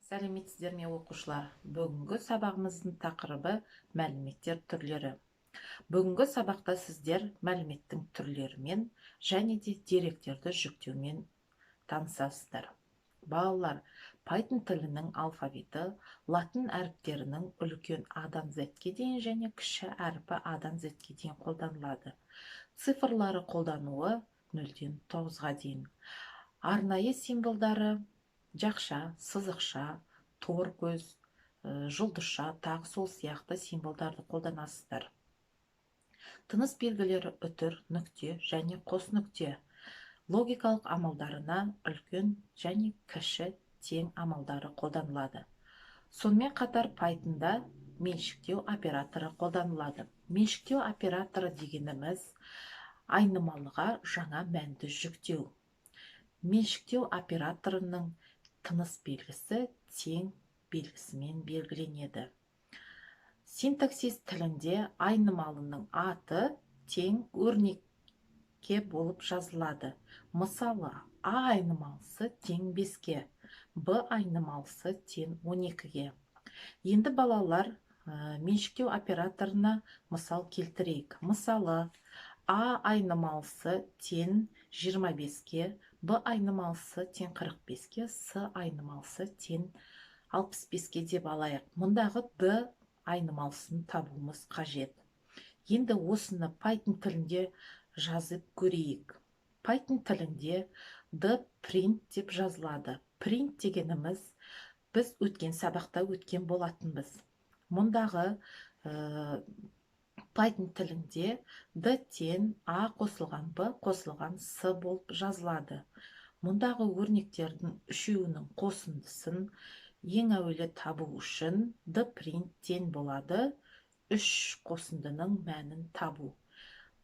Сәлеметсіздер ме, оқушылар! Бүгінгі сабағымыздың тақырыбы – мәліметтер түрлері. Бүгінгі сабақта сіздер мәліметтің түрлерімен және де деректерді жүктеумен танысасыздар. Балалар, Python тілінің алфавиті латын әріптерінің үлкен А-дан Z-ке дейін және кіші әрпі А-дан Z-ке дейін қолданылады. Цифрлары қолдануы 0-ден 9-ға дейін. Арнайы символдары: жақша, сызықша, тор көз, жұлдызша, тағы сол сияқты символдарды қолданасыздар. Тыныс белгілері: үтір, нүкте және қос нүкте. Логикалық амалдарына үлкен және кіші тең амалдары қолданылады. Сонымен қатар Pythonда меншіктеу операторы қолданылады. Меншіктеу операторы дегеніміз – айнымалыға жаңа мәнді жүктеу. Меншіктеу операторының тыныс белгісі тең белгісімен белгіленеді. Синтаксис тілінде айнымалының аты тең өрнекке болып жазылады. Мысалы, а айнымалысы тең 5-ке, б айнымалысы тең 12-ге. Енді, балалар, меншіктеу операторына мысал келтірейік. Мысалы, а айнымалысы тең 25-ке, б айнымалысы тең 45-ке, с айнымалысы тең 65-ке деп алайық. Мұндағы д айнымалысын табуымыз қажет. Енді осыны Python тілінде жазып көрейік. Python тілінде d print деп жазылады. Print дегеніміз біз өткен сабақта өткен болатынбыз. Мұндағы Python тілінде d тең а қосылған б қосылған с болып жазылады. Мұндағы өрнектердің үшеуінің қосындысын ең әуелі табу үшін d print тең болады үш қосындының мәнін табу.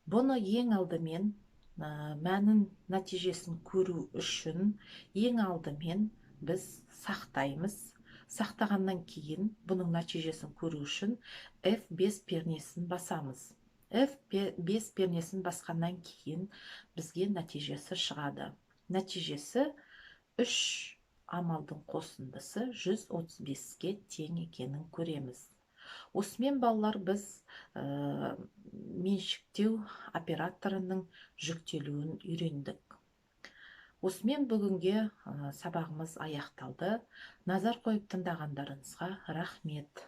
Бұны ең алдымен мәнін, нәтижесін көру үшін ең алдымен біз сақтаймыз. Сақтағаннан кейін бұның нәтижесін көру үшін F5 пернесін басамыз. F5 пернесін басқаннан кейін бізге нәтижесі шығады. Нәтижесі үш амалдың қосындысы 135-ке тең екенін көреміз. Осымен, балалар, біз меншіктеу операторының жүктелуін үйрендік. Осымен бүгінге сабағымыз аяқталды. Назар қойып тыңдағандарыңызға рахмет.